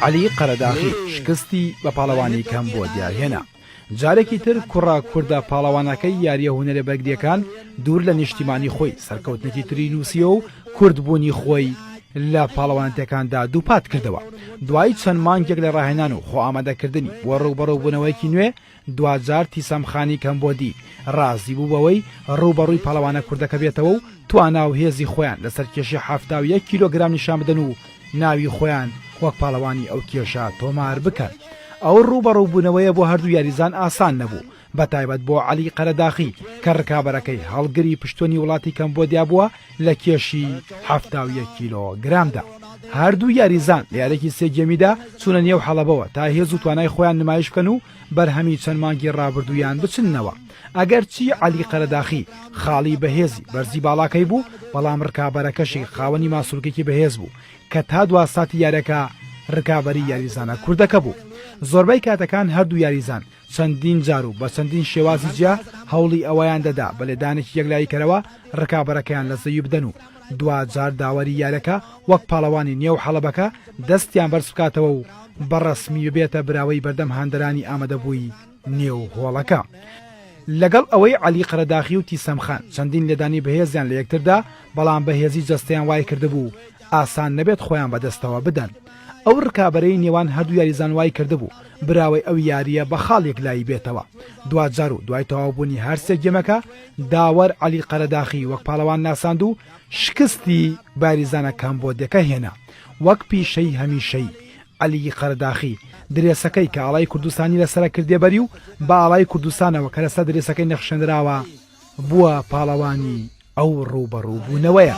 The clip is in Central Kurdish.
عەلی قەرەداخی شکستی بە پاڵەوانی کەمبۆدیا هێنا. جارێکی تر کوڕە کوردە پاڵەوانەکەی یارییە هونەرە بەرگرییەکان دوور لە نیشتیمانی خۆی سەرکەوتنێکی تری نووسیەوە و کوردبوونی خۆی لە پاڵەوانێتیەکاندا دووپات کردەوە. دوای چەند مانگێک لە ڕاهێنان و خۆئامادەکردنی بۆ ڕووبەڕووبوونەوەیەکی نوێ، دواجار تیسەم خانی کەمبۆدی ڕازی بوو بەوەی ڕووبەڕووی پاڵەوانە کوردەکە بێتەوە و توانا و هێزی خۆیان لەسەر کێشی 71 کیلۆگرام نیشان بدەن و ناوی خۆیان وەک پاڵەوانی ئەو کێشە تۆمار بکەن. ئەو ڕووبەڕووبوونەوەیە بۆ هەردوو یاریزان ئاسان نەبوو، بەتایبەت بۆ عەلی قەرەداخی کە ڕکابەرەکەی هەڵگری پشتۆنی وڵاتی کەمبۆدیا بووە لە کێشی 71 کیلۆگرامدا. هەردوو یاریزان لە یارییەکی سێ گێمیدا چوونە نێو حەڵەبەوە تا هێز و توانای خۆیان نمایش بکەن و بەرهەمی چەند مانگی ڕابردوویان بچننەوە. ئەگەرچی عەلی قەرەداخی خاڵی بەهێزی بەرزی باڵاکەی بوو، بەڵام ڕکابەرەکەشی خاوەنی ماسولکێکی بەهێز بوو کە تا دوا ساتی یاریەکە ڕکابەری یاریزانە کوردەکە بوو. زۆربەی کاتەکان هەردوو یاریزان چەندین جار و بە چەندین شێوازی جیا هەوڵی ئەوەیان دەدا بە لێدانێکی یەکلاییکەرەوە ڕکابەرەکەیان لە زەوی بدەن و دواجار داوەری یاریەکە وەک پاڵەوانی نێو حەڵەبەکە دەستیان بەرز بکاتەوە و بە ڕەسمی ببێتە براوەی بەردەم هاندەرانی ئامادەبووی نێو هۆڵەکە. لەگەڵ ئەوەی عەلی قەرەداخی و تیسەم خان چەندین لێدانی بەهێزیان لە یەکتر دا، بەڵام بەهێزی جەستەیان وایکردبوو ئاسان نەبێت خۆیان بەدەستەوە بدەن. ئەو رکابەرەی نێوان هەردوو یاریزان وایکردبوو براوەی ئەو یارییە بە خاڵ یەکلایی بێتەوە. دواجار و دوای تەواوبوونی هەر سێ گێمەکە، داوەر عەلی قەرەداخی وەک پاڵەوان ناساند و شکستی بە یاریزانە کامبۆدیەکە هێنا. وەک پیشەی هەمیشەیی، عەلی قەرەداخی، درێسەکەی کە ئاڵای کوردستانی لەسەرە کردیە بەری و بە ئاڵای کوردستانەوە کە لەسەر درێسەکەی نەخشێنراوە، بووە پاڵەوانی ئەو ڕووبەڕووبوونەوەیە.